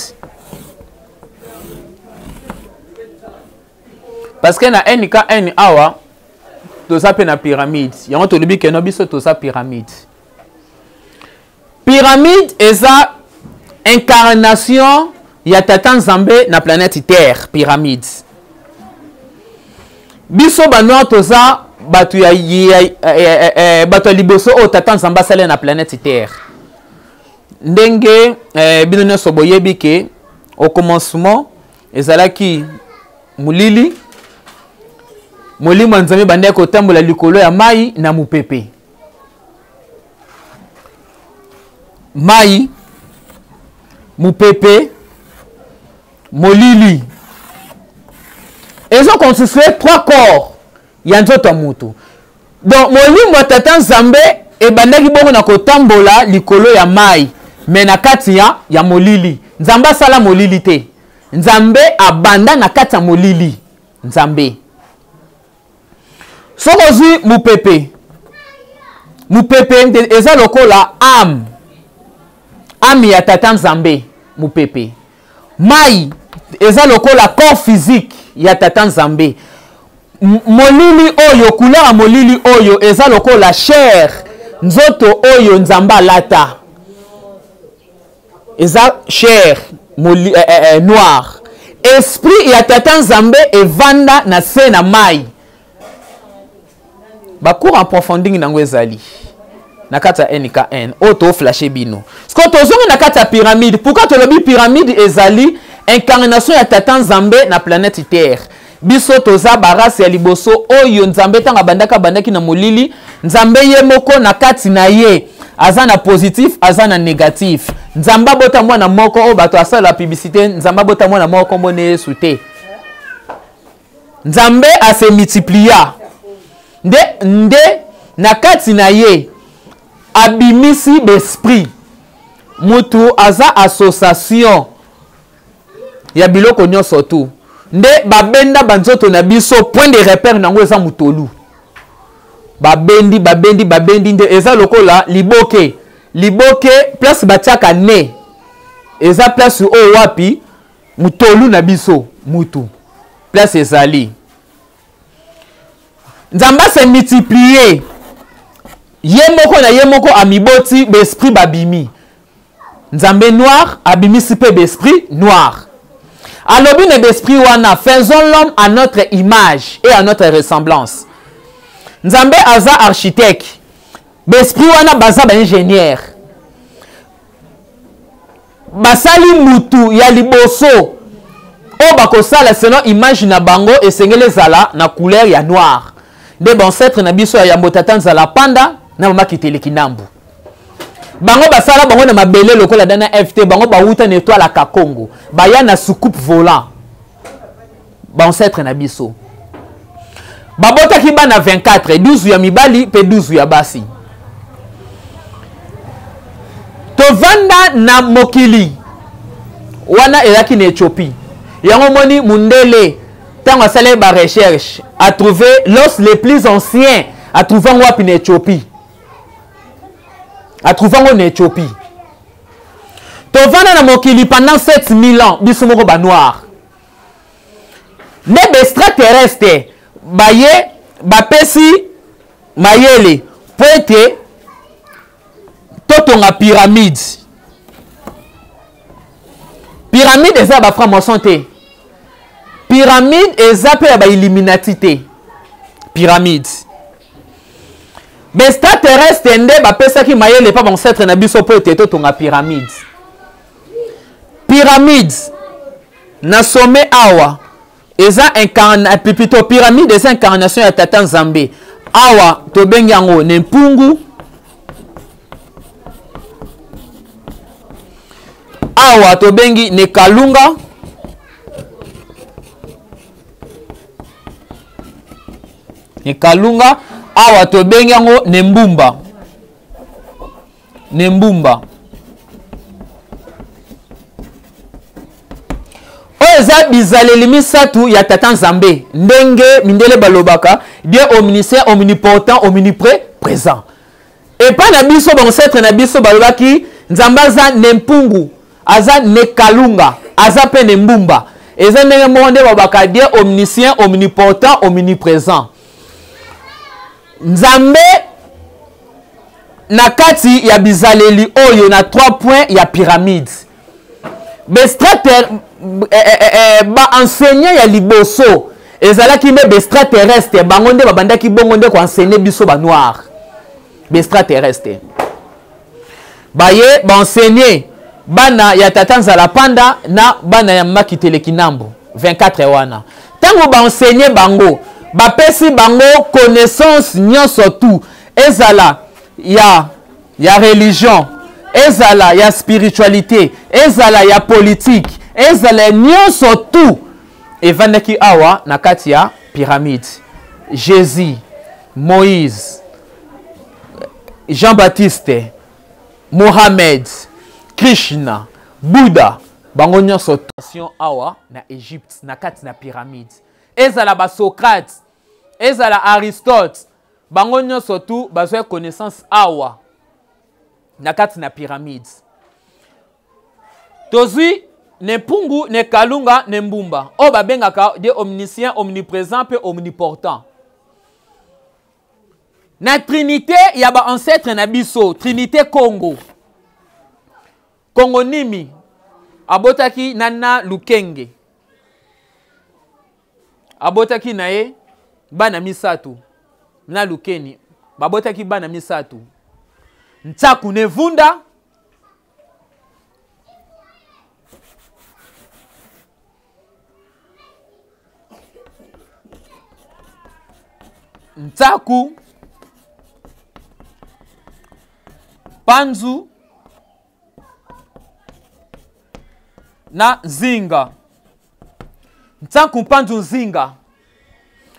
A: Parce que na NKN awa toza mpe na pyramide. Yango tolobi keno biso toza pyramide. Pyramide eza incarnation ya tata Nzambe na planète Terre. Pyramide, biso banoir toza bato ya, ya, ya, ya, bato ya liboso oyo tata Nzambe asali na planète Terre. Ndenge bino nyonso boyebi ke au commencement ezalaki molili, molimo ya Nzambe ebandaki kotambola likolo ya mai na mopepe. Mai, mopepe, molili ezoconstitue trois corps ya nzoto ya motu. Donc molimo ya tata Nzambe ebandaki bongo na kotambola likolo ya mai, me na kati ya molili. Nzambe asala molili te, Nzambe abanda na kati ya molili. Nzambe, soki ozwi mopepe, mopepe eza lokola ame, ame ya tata Nzambe, mopepe. Mai eza lokola corps physique ya tata Nzambe. Molili oyo, couleur ya molili oyo eza lokola chair, nzoto oyo Nzambe alata eza chair noir. Esprit ya tata Nzambe evanda na se na mai. Bacours en profondeur nango ezali na kati ya NKN oyo toflashe bino. Sikoyo tozongi na kati ya pyramide. Pourquoi tolobi pyramide ezali incarnation ya tata Nzambe na planète Terre? Biso toza barase ya liboso oyo Nzambe ntango abandaki, abandaki na molili. Nzambe ye moko na kati na ye aza na positif, aza na négatif. Nzambe abota mwana moko oyo bato asala publicité. Nzambe abota mwana moko kombo na Yesu te. Nzambe ase multiplia nde, nde na kati na ye abimisi baesprit. Mutu aza association ya biloko nyonso tu nde babenda banzoto na biso. Point de repère nango eza mutolu. Babendi, babendi, babendi nde eza lokola liboke. Liboke, place batiaka ne eza place oyo wapi mutolu na biso mutu place ezali. Nzambe ase multiplier ye moko na ye moko, amiboti baesprit babimi. Nzambe noir abimisi mpe baesprit noir. Alobi na baesprit wana: faisons l'homme à notre image et à notre ressemblance. Nzambe aza architecte, baesprit wana baza baingénieur. Basali mutu ya liboso oyo bakosala selon image na bango, esengeli ezala na couleur ya noir. Nde bancêtre na biso ya yambo, tata Nzala Panda na mama Kiteleki Ndambu, bango basala bango na mabele lokola dana ft. Bango bawuta na étoile ya Kakongo, baya na soucoupe volant. Bancêtre na biso babotaki bana 24, 12 ya mibali mpe 12 ya basi. Tovanda na mokili wana ezalaki na Éthiopie. Yango moni mundele ntango asalaki barecherche, atrouve l'os le plus ancien, atrouve yango wapi? Na Éthiopie. Atrouve yango na Éthiopie. Tovanda na mokili pendant 7000 ans, biso moko banoir. Nde baextraterrestre baye bapesi mayele. Mpo ete totonga pyramide. Pyramide eza ya ba franc-maçon te. Pyramide eza mpe ya ba illuminati te. Pyramide. Ba extraterrestre nde bapesaki mayele epa ba ancêtre na biso mpo ete totonga pyramide. Pyramide na sommet awa eza incarna plutôt pyramide eza incarnation ya tata Nzambe. Awa tobengi yango ne mpungu. Awa tobengi ne kalunga. Ne kalunga. Awa tobengi yango ne mbumba. Ne mbumba. Oyo eza bizaleli misato ya tata Nzambe, ndenge mindele balobaka Dieu omniscient, omnipotent, omnipré présent. Epai na biso ba ancêtre na biso balobaki Nzambe aza ne mpungu, aza ne kalunga, aza pe ne mbumba. Eza ndenge moko nde balobaka Dieu omniscient, omnipotent, omniprésent. Nzambe na kati ya bizaleli oyo na 3 points ya pyramide. Ba extraterrestre, ba enseignant ya liboso ezalaki nde ba extraterrestre, bango nde babandaki bongo nde ko enseigner biso ba noir. Ba extraterrestre baye ba enseigner bana ya tata Nzala Panda na bana ya Mama Kiteleki Nambo 24 wana. Tango ba enseigner bango, bapesi bango connaissance nyonso tout, ezala ya religion, ezala ya spiritualité, ezala ya politique, ezala ya nyonso tout evandaki awa na kati ya pyramide. Jésus, Moïse, Jean-Baptiste, Mohamed, Krishna, Bouddha, bango nyonso awa na Egypte na kati na pyramide. Ezala ba Socrate, ezala Aristote, bango nyonso tu bazwa connaissance awa na kati na pyramide. Tozwi ne mpungu, ne kalunga, ne mbumba oyo babengaka de omniscient, omniprésent pe omniportant. Na trinité ya ba ancêtre na biso, trinité Congo. Congo nimi abotaki na na Lukenge. Abotaki na ye bana misato na Lukeni, babotaki bana misato. Ntsaku ne Vunda, Ntsaku, Panzu na Nzinga. Ntsaku, Panzu, Nzinga.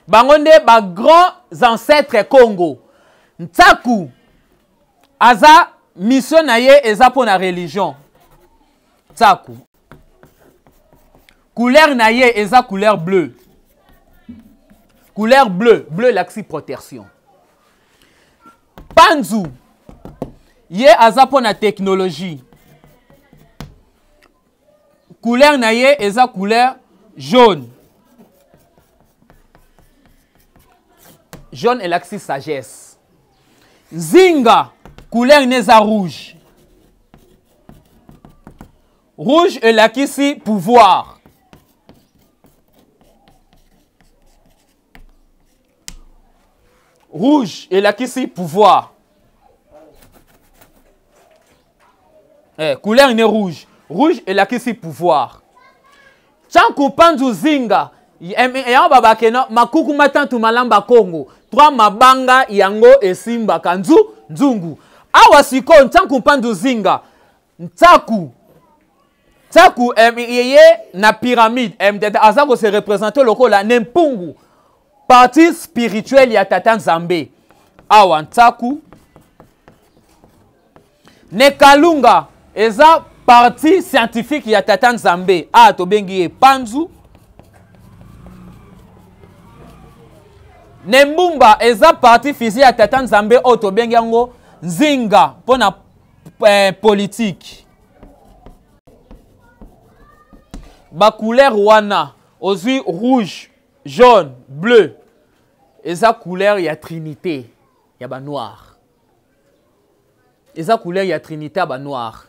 A: Bango nde ba grands ancêtres Congo. Ntsaku aza mission na ye eza mpo na religion. Ntsaku couleur na ye eza couleur bleue. Couleur bleue, bleu laxi protection. Panzu ye aza mpo na technologie. Couleur na ye eza couleur jaune. Jaune elakisi sagesse. Nzinga couleur na eza rouge. Rouge elakisi pouvoir. Rouge elakisi pouvoir. Couleur ne rouge. Rouge elakisi pouvoir. Tchanku Panzu Zinga yango babake no makuku matantu malamba Congo. 3 mabanga yango esimbaka nzungu. Awa siko Tchanku Panzu Zinga Ntsaku. Tsaku, yeye na pyramide, tata, aza ko se représenter lokola ne mpungu. Partie spirituelle ya tata Nzambe. Awa Ntsaku. Ne Kalunga eza partie scientifique ya tata Nzambe. A tobengi ye Panzu. Ne Mbumba eza partie physique ya tata Nzambe oyo tobengi yango Nzinga mpona politique. Ba couleur wana ozwi rouge, jaune, bleu eza couleur ya trinité ya ba noir. Eza couleur ya Trinité ya ba noir.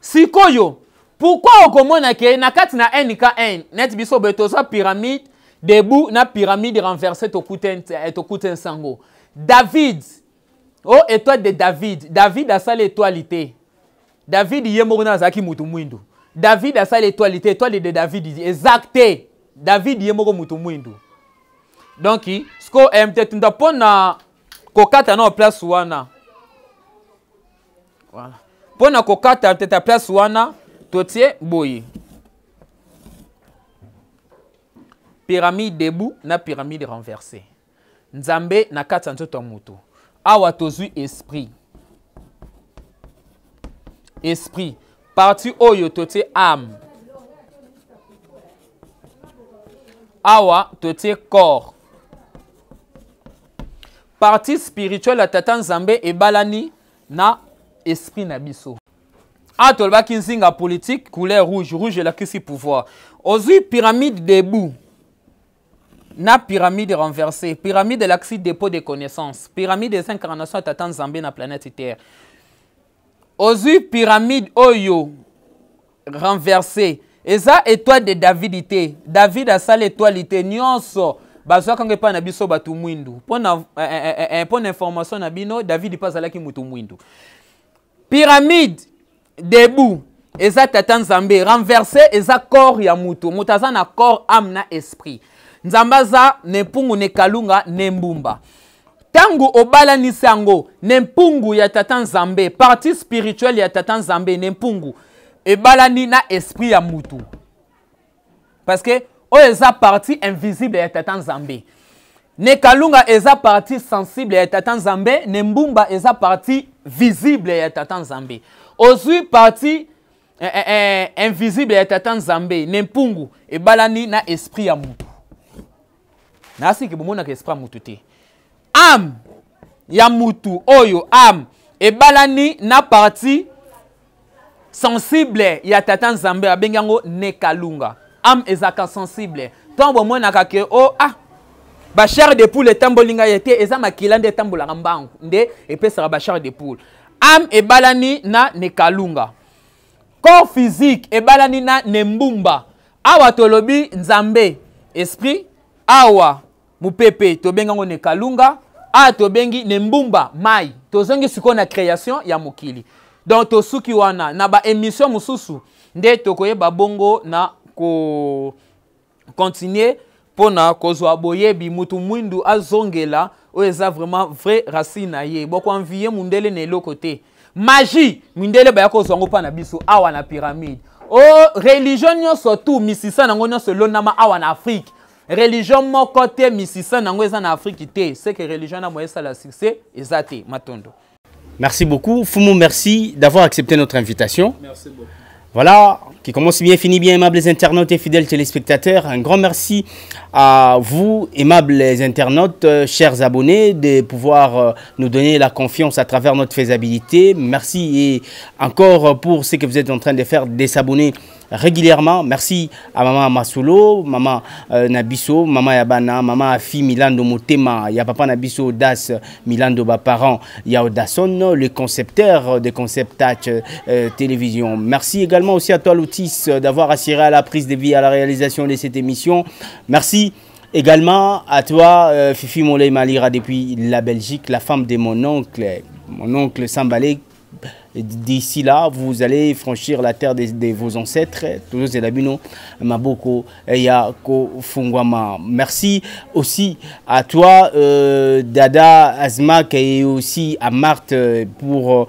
A: Sikoyo, pourquoi okomona ke na kati na NKN neti biso boye toza pyramide debout na pyramide renversée, tokute nsango David o oh, étoile de David. David asali étoile te. David ye moko na azalaki mutu mwindu. David asali étoile te, étoile de David exact te. David ye moko mutu mwindu. Donc siko mt tunda mpo na kokata na place wana, voilà. Mpo na kokata teta place wana, totie boye pyramide debout na pyramide renversée. Nzambe na kati ya nzoto ya moto. Awa tozwi esprit. Esprit partie oyo totie âme, awa totie corps. Partie spirituelle ya tata Nzambe ebalani na esprit na biso. Awa tolobaki nzinga politique, couleur rouge. Rouge elakisi pouvoir. Ozwi pyramide debout na pyramide renversée. Pyramide elakisi dépôt de connaissance. Pyramide eza incarnation ya tata Nzambe na planète Terre. Ozwi pyramide oyo renversée, eza étoile de David te. David asala étoile te. Nyonso bazwaka ngo epai na biso bato mwindu. Mpona information na bino, David mpe azalaki motu mwindu. Pyramide debout eza tata Nzambe, renversé eza corps ya mutu. Moto aza na corps, âme na esprit. Nzambe aza na mpungu, na ekalunga, na mbumba. Ntango obalanisi yango na mpungu ya tata Nzambe, partie spirituelle ya tata Nzambe na mpungu ebalani na esprit ya mutu, parce que oyo eza partie invisible ya tata Nzambe. Ne kalunga eza partie sensible ya tata Nzambe, ne mbumba eza partie visible ya tata Nzambe. Ozwi partie invisible ya tata Nzambe ne mpungu ebalani na esprit ya mutu. Nasiki bomonaka esprit ya mutu te. Âme ya mutu oyo, âme ebalani na partie sensible ya tata Nzambe, abengi yango nekalunga. Âme ezalaka sensible. Ntango bomonaka ke o ah, bachair de poule etamboli ngai ye te, eza makila nde etambolaka mbangu nde epesaka bachair de poule. Âme ebalani na nekalunga, corps physique ebalani na nembumba. Awa tolobi Nzambe esprit, awa mopepe tobengi yango nekalunga, awa tobengi nembumba mai. Tozongi sikoyo na création ya mokili. Donc tosuki wana. Na baémission mosusu nde tokoyeba bongo na ko continuer mpona kozwa boyebi. Mutu mwindu azongela oyo eza vraiment vrai racine na ye. Bokoenvie mundele na eloko te. Magie mindele baya kozwa yango mpa na biso awa na pyramide. O religion nyonso tu misisa nango nyonso elonama awa na Afrique. Religion moko te misisa nango eza na Afrique te, c'est que religion na moyen esala succès eza te. Matondo.
B: Merci beaucoup. Fumu, merci d'avoir accepté notre invitation.
A: Merci beaucoup.
B: Voilà, qui commence bien, finit bien, aimables internautes et fidèles téléspectateurs. Un grand merci à vous, aimables internautes, chers abonnés, de pouvoir nous donner la confiance à travers notre faisabilité. Merci et encore pour ce que vous êtes en train de faire, de s'abonner régulièrement. Merci à maman Masulo, maman Nabiso, maman Yabana, maman Afi Milando Motema, ya papa Nabiso Das Milando ba parents, ya Odason, le concepteur de Concept Touch Télévision. Merci également aussi à toi Loutis d'avoir assuré à la prise de vie à la réalisation de cette émission. Merci également à toi Fifi Moley Malira depuis la Belgique, la femme de mon oncle Sambalé. D'ici là, vous allez franchir la terre de vos ancêtres. Toujours Zelabino, Maboko, Yako Fungwama. Merci aussi à toi, Dada Azmak, et aussi à Marthe pour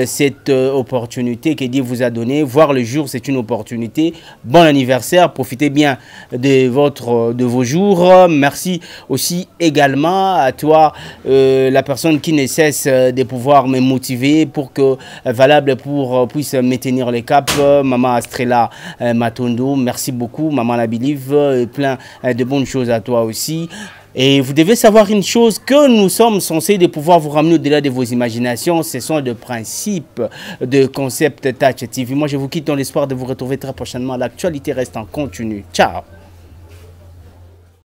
B: cette opportunité que Dieu vous a donnée. Voir le jour, c'est une opportunité. Bon anniversaire, profitez bien de vos jours. Merci aussi également à toi, la personne qui ne cesse de pouvoir me motiver pour que valable pour puisse maintenir les caps, Maman Astrella Matondo, merci beaucoup, Maman la Believe, plein de bonnes choses à toi aussi. Et vous devez savoir une chose, que nous sommes censés de pouvoir vous ramener au-delà de vos imaginations. Ce sont des principes de Concept Touch TV. Moi, je vous quitte dans l'espoir de vous retrouver très prochainement. L'actualité reste en continu. Ciao.